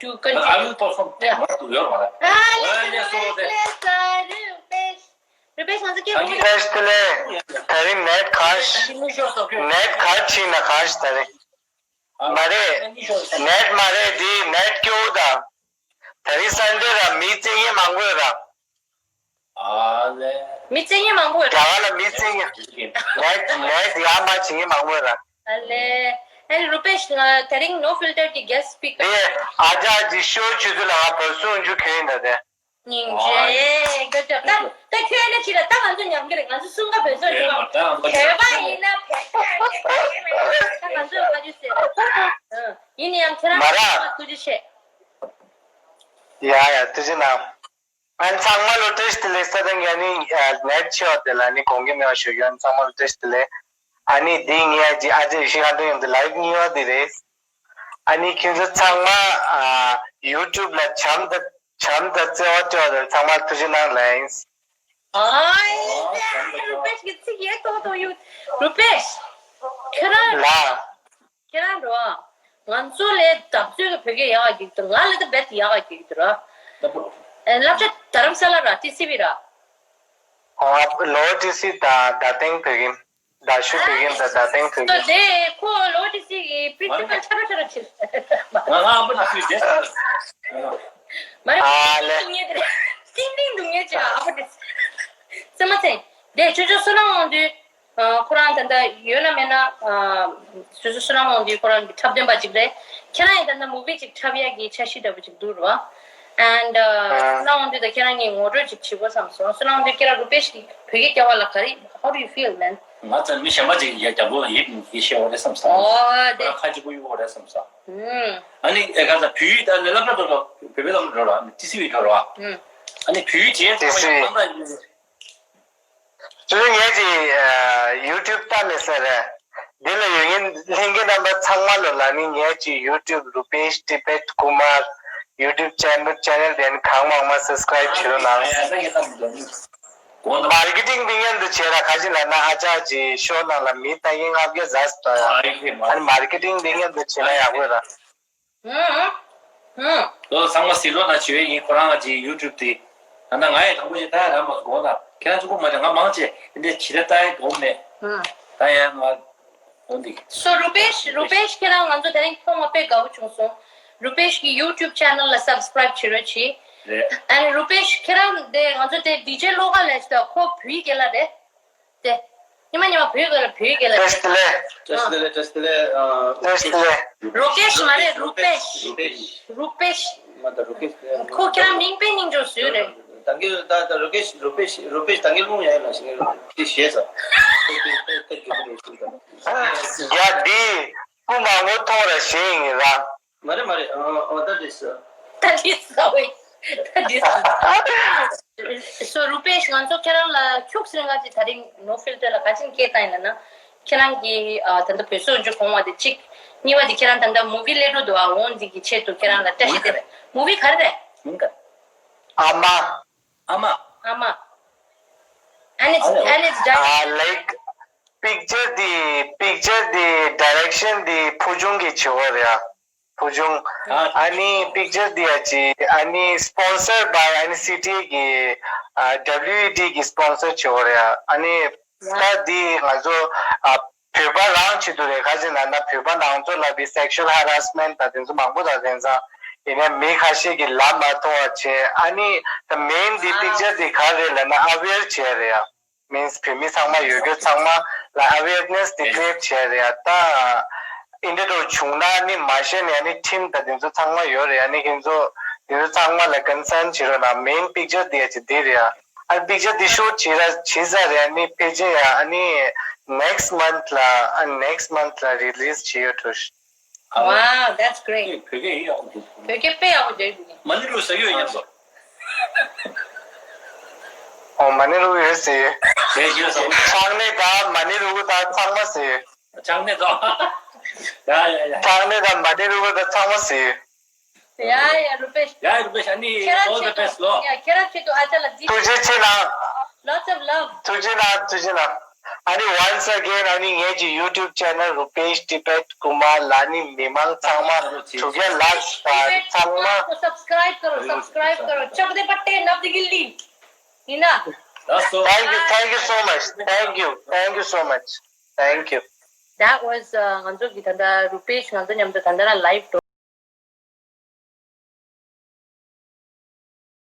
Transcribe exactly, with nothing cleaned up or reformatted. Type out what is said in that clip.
to continue. ཨ་ལུ་ཏོ་སོང་ཏེ་མ་ཏུ་ཡོད་མ་རེད། ཨ་ལེ་ཨ་ལེ་སོ་ཏེ། རུ་པེཤ་རུ་པེཤ། རུ་པེཤ་ང་ཚོ་སྐད་ཨ་ལེ་ཧྲེ་ཤ་ཏི་ལེ། ད་རིང་ནེཊ་ཁ་ཤས་ནེཊ་ཁ་ཕྱིན་ན་ཁ་ཤས་ད་རིང་། མ་རེད། ནེཊ་མ་རེད་འདི་ནེཊ་སྐྱོ་བོ་དང་། ད་རིང་སན་ཌེ་ར་མི་བཙལ་མཁན་མང་པོ་ཡོད་ར། ཨ་ལེ། མི་བཙལ་མཁན་མང་པོ་ཡོད་ར། རྒྱ་གར་ལ་མི་བཙལ་མཁན་ནེཊ་ནེཊ་ཡར་མར་བྱེད་མཁན་མང་པོ་ཡོད་ར། ཨ་ལེ། ཨ་ལེ་རུ་པེཤ་ང་དེ་རིང་No Filter གི་guest speaker དེ་ཨ་ཅག་གི་ཤོ་ཆུ་ཚོད་ལ་ང་བར་སོང་རྒྱུ་ཁྱོན་ཡིན་ད་དེ། སྙིང་རྗེ། good job ད་ད་ཁྱོད་ནི་ཅི་ལ་ད་ང་ཚོ་གསུང་ག་བོད་སོགས་ཡོད་པ་བོད་པ་ཡིན་ན་བོད་པ་ཡིན་ན་ད་ང་ཚོ་ལ་ཁ་ཆུ་ཟེར་ཡིན་ན་ཡང་ཁྱེད་རང་མ་ར་ཐུགས་རྗེ་ཆེ། ཡ་ཡ་ཐུགས་རྗེ་གནང་། ཨན་ཚང་མ་ལོ་བཀྲ་ཤིས་བདེ་ལེགས། ས་དང་ག་ནི་ནེཊ་ཆེ་བ་དེ་ལ་ནི་དགོངས་འགལ་མེད་པ་ཞུ་རྒྱུ། ཨན་ཚང་མ་ལོ་བཀྲ་ཤིས་བདེ་ལེགས། ཨ་ནི་འདི་ངའི་ཨ་ཅེ་ཨ་ཅེ་ཡེ་ཤེས་ཁ་འདོན་ཡོང་དུས་ལའིབ་གཉིས་པ་འདི་རེད། ཨ་ནི་ཁྱེད་ཚོ་ཚང་མ་ཨ་ཡུ་ཊུབ་ལ་བྱམས་དང་བྱམས་དང་བརྩེ་བ་སྤྲོད་པ་དང་ཚང་མ་ལ་ཐུགས་རྗེ་གནང་ལན། ཨའི་རུ་པེཤ་གི་ཚིག་ཡེ་ཏོག་ཏོག་ཡོད། རུ་པེཤ་ཁྱོད་རང་ལ། ཁྱེད་རང་འགྲོ་ཨ། ང་ཚོ་ལས་འདབ་རྩོད་ཀྱི་བོད་སྐད་ཡག་ག་རྒྱུག་འདུག་ང་ལ་ད་རྦད་ཡག་ག་རྒྱུག་འདུག་ར། ཨེ་སློབ་གྲྭ་རྡ་རམ་ས་ལ་ར་ཊི་སི་ཝི་ར། ཨོ་ལོ་ཊི་སི་དང་རྡ་སྟེང་བོད་ཁྱིམ། རྡ་ཤུ་བོད་ཁྱིམ་དང་རྡ་སྟེང་བོད་ཁྱིམ། དེ་ཁོ་ལོ་ཊི་སི་གི་པི་རིན་སི་པལ་ཆ་ར་ཆ་ར་ཕྱིར། ང་ང་ཨ་ཕ་ན་ཕུལ་བྱས་སོང་། མ་རེད། ཨ་ལེ། སྟིང་སྟིང་འདུག་ངེད་ཅག་ཨ་ཕ་དེ། སེམས་མ་ཚད། དེ་ཆོས་ཆོས་བསོད་ནམས་དབང་འདུས། ཁོ་རང་ད་ལྟ་ཡོད་ན་མེད་ན། སོ་སོ་བསོད་ནམས་དབང་འདུས་ཁོ་རང་གི་འཁྲབ་སྟོན་པ་ཅིག་རེད། ཁྱེད་རང་ཡང་ད་ལྟ་མུ་བི་ཅིག་འཁྲབ་ཡག་གི་འཆར་གཞི་འདྲ་པོ་ཅིག་འདུག་རེད་བ། And བསོད་ནམས་དབང་འདུས་དང་ཁྱེད་རང་གཉིས་ངོ་སྤྲོད་ཅིག་བྱེད་དགོས་བསམ་སོང་། བསོད་ནམས་དབང་འདུས་ཁྱེད་རང་རུ་པེཤ་གི་བོད་སྐད་རྒྱབ་པ་ལ་ག་རེ། How do you feel, man? ང་ཚ་མི་གཞན་པ་ཅིག་ཡ་རྒྱབ་ལོག་ཡིད་ཡིད་ཤེས་བ་རེད་བསམ་སོང་། ཨོ་དེ། ཁ་ཅིག་པོ་ཡོད་རེད་བསམ་སོང་། ཨ་ནི་ཨེ་ག་ཚ་བོད་ཡིག་ད་ནི་སློབ་གྲྭ་འགྲོ་རོགས་བོད་པའི་སློབ་གྲྭ་འགྲོ་རོགས་ཊི་སི་ཝི་འགྲོ་རོགས། ཨ་ནི་བོད་ཡིག་བྱས་ཙང་ཊི་སི་ཝི། ཡང་ད་ཡིན། ཅུ་ལི་ངས་ཀྱི་ཡུ་ཊུབ་ལྟ་མེད་ས་རེད། འདི་ལ་ཡོད་ངེས་ལྷན་རྒྱས་རྣམ་པ་ཚང་མ་ལོ་ལ་ནི་ངས་ཀྱི་ཡུ་ཊུབ་རུ་པེཤ་ཏི་བེད་ཀུ་མར་ཡུ་ཊུབ་ཅེ་ནལ་ཅེ་ནལ་དེ་ནི་གང་མང་མང་སབ་སི་ཀ་རེབ་བྱེད་རོགས་གནང་། མར་ཀེ་ཊིང་འདི་མཉམ་དུ་བྱས་ར་ཁ་ཅིག་ལ་ན་ཨ་ཅག་ཅི་ཤོ་ནང་ལ་མི་ལྟ་ཡིན་ལྔ་བརྒྱ་ཟ་སི་ཏོ་ཡ། ཨ་ནི་མར་ཀེ་ཊིང་འདི་མཉམ་དུ་བྱེད་ན་ཡག་པོ་ར། ཧུམ། ཧུམ། ལོ་ཚང་མ་སི་ལོ་ན་བྱེད་ཡིན་ཁོ་རང་ལ་ཅི་ཡུ་ཊུབ་དེ། ད་ལྟ་ང་ཡང་དང་པོ་ཞིག་ལྟ་ཡ་ར་མ་དགོངས་ན་ཁྱེད་རང་ཚོ་ཁུག་མ་དེ་ང་མང་ཆེ་འདི་ཇི་ལྟ་ལྟ་ཡ་དགོངས་མེད། ཧུམ། ད་ཡང་ང་འོན་ཏེ། སོ་རུ་པེཤ་རུ་པེཤ་ཁྱེད་རང་ང་ཚོ་དེ་རིང་མཐོང་བ་དཔེ་དགའ་བོ་བྱུང་སོང་། རུ་པེཤ་གི་ཡུ་ཊུབ་ཅེ་ནལ་ལ་སབ་སི་ཀ་རེབ་བྱེད་རོགས་གྱིས། རེད། ཨ་ནི་རུ་པེཤ་ཁྱེད་རང་དེ་ང་ཚོ་དེ་ཌི་ཇེ་ལོ་ཀ་ལས་ད་ཁོ་བོད་ཡིག་སྐད་ལ་རེད། དེ། ཉི་མ་ཉི་མ་བོད་ཡིག་ལ་བོད་ཡིག་ལ་བཀྲ་ཤིས་བདེ་ལེགས། བཀྲ་ཤིས་བདེ་ལེགས། བཀྲ་ཤིས་བདེ་ལེགས། བཀྲ་ཤིས་བདེ་ལེགས། རུ་པེཤ་མ་རེད། རུ་པེཤ། རུ་པེཤ། རུ་པེཤ། མ་ད་རུ་པེཤ། ཁོ་ཁྱེད་རང་མིང་དཔེ་སྙིང་རྗེ་བཟོས་རེད། ད་གི་ད་ད་རུ་པེཤ་རུ་པེཤ་རུ་པེཤ་ད་གི་ལུང་ཡ་ཡ་ལ་ཞིག་རེད། དེ་ཞེས་ས། དེ་དེ་དེ་དེ་དེ་ཡ་འདི་སྐུ་མང་པོ་མཐོང་ར་ཞེས་ཡིན་ར། མ་རེད་མ་རེད། ཨ་ཨ་ད་འདི་ས། ད་འདི་ས་འོ། ད་འདི་ས། སོ་རུ་པེཤ་ང་ཚོ་ཁྱེད་རང་ལ་ཁྱུག་སེ་ང་ཅིག་ད་རིང་ནོ་ཕིལ་ཊར་ལ་ག་ཅིག་སྐད་བཏང་ཡིན་ལ་ན། ཁྱེད་རང་གི་ཨ་ད་ལྟ་བོད་སོག་འཇུ་གོང་བ་དེ་གཅིག་གཉིས་པ་དེ་ཁྱེད་རང་ད་ལྟ་མུ་བི་ལས་འགྲོ་འདུག་ཨ། འོང་འདི་གི་ཆེད་དུ་ཁྱེད་རང་ལ་བཀྲ་ཤིས་བདེ་ལེགས། མུ་བི་ག་རེ་རེད། མིང་ག་ཨ་མ། ཨ་མ། ཨ་མ། And it's and it's done. ཨ་ལའིཀ་པིག་ཅར་དེ་པིག་ཅར་དེ་ཌའི་རེག་ཤན་དེ་ཕུ་ཆུང་གི་བྱེད་པ་རེད་ཨ། ཕུ་ཆུང་། ཨ་ནི་པིག་ཅར་འདི་ཡ་ཅི་ཨ་ནི་སི་པོན་སར་བའི་ཨ་ནི་སི་ཊི་ཨེ་གི་ཨ་ཌབ་ལིའུ་ཨི་ཌི་གི་སི་པོན་སར་བྱེད་པ་རེད་ཨ། ཨ་ནི་ད་འདི་ང་ཚོ་ཨ་བོད་པ་རང་ཆེད་དུ་རེད། ཁ་ཅིག་ན་ན་བོད་པ་ནང་ཚོ་ལ་བི་སེག་ཤུ་ཨལ་ཧ་རེ་སི་མེན་ཊི་དང་དེ་ཚོ་མང་པོ་དང་དེང་སང་ཡིན་ན་མི་ཁ་ཤས་ཀྱིས་ལབ་མ་ཐུབ་པ་བྱས། ཨ་ནི་ད་མེན་འདི་པིག་ཅར་འདི་ག་རེ་ལབ་ན་ཨ་ཝེར་བྱས་རེད་ཨ། མིན་སི་བོད་མི་ཚང་མ་ཡོད་རྒྱུ་ཚང་མ་ལ་ཨ་ཝེར་ནེ་སི་འདི་ཀི་རི་ཨེ་ཊི་བྱས་རེད་ཡ། ད་ཨིན་ཏེ་འགྲོ་བྱུང་ན་ནི་མ་ཤེས་ནས་ནི་ཁྲིམས་དང་དེ་ཚོ་ཚང་མ་ཡོད་རེད་ཡ། ནི་ཁྱེད་ཚོ་དེ་ཚོ་ཚང་མ་ལ་ཀོན་སརན་བྱེད་རོགས་གནང་། མེན་པིག་ཅར་འདི་ཡ་ཅི་འདི་རེད་ཡ། ཨ་པིག་ཅར་འདི་ཤུ་ཊི་བྱེད་ར་བྱེད་ས་རེད་ཡ། ནི་ཕལ་ཆེར་ཡ་ཨ་ནི་next month ལ་ཨ་next month ལ་རི་ལིས་བྱེད་ཡོད་འགྲོ། Wow, that's great. བོད་སྐད་ཡག་པོ་འདུག་བོད་སྐད་དཔེ་ཡག་པོ་འདུག་མ་ཎི་རུ་ཟ་ཡོད་ཡང་སོ། ཨོ་མ་ཎི་རུ་ཡོད་ཟེར། དེ་ཡོད་ཟ། ཆང་ནི་ད་མ་ཎི་རུ་ད་ཚང་མ་ཟེར། ཆང་ནི་ད། ཡ་ཡ་ཡ། ཆང་ནི་ད་མ་ཎི་རུ་ད་ཚང་མ་ཟེར། ཡ་ཡ་རུ་པེཤ། ཡ་རུ་པེཤ་ཨ་ནི་ཁྱེད་རང་all the ཆེད་དུ་best ལོ། ཡ་ཁྱེད་རང་ཆེད་དུ་ཨ་ཅག་ལ་འདི། ཐུགས་རྗེ་ཆེ་གནང་། Lots of love. ཐུགས་རྗེ་གནང་། ཐུགས་རྗེ་གནང་། ཨ་ནི་once again ཨ་ནི་ངེད་ཀྱི་YouTube channel Rupesh Tibet Kumar ལ་ནི་མི་མང་ཚང་མ་ཐུགས་རྗེ་ལགས་ཚང་མ། Subscribe करो, subscribe करो. चकदे पट्टे नब्द गिल्ली. ཡིན་ན། Thank you, thank you so much. Thank you, thank you so much. Thank you. That was ང་ཚོ་གི་ད་ལྟ་Rupesh ང་ཚོ་མཉམ་དུ་ད་ལྟ་ར་live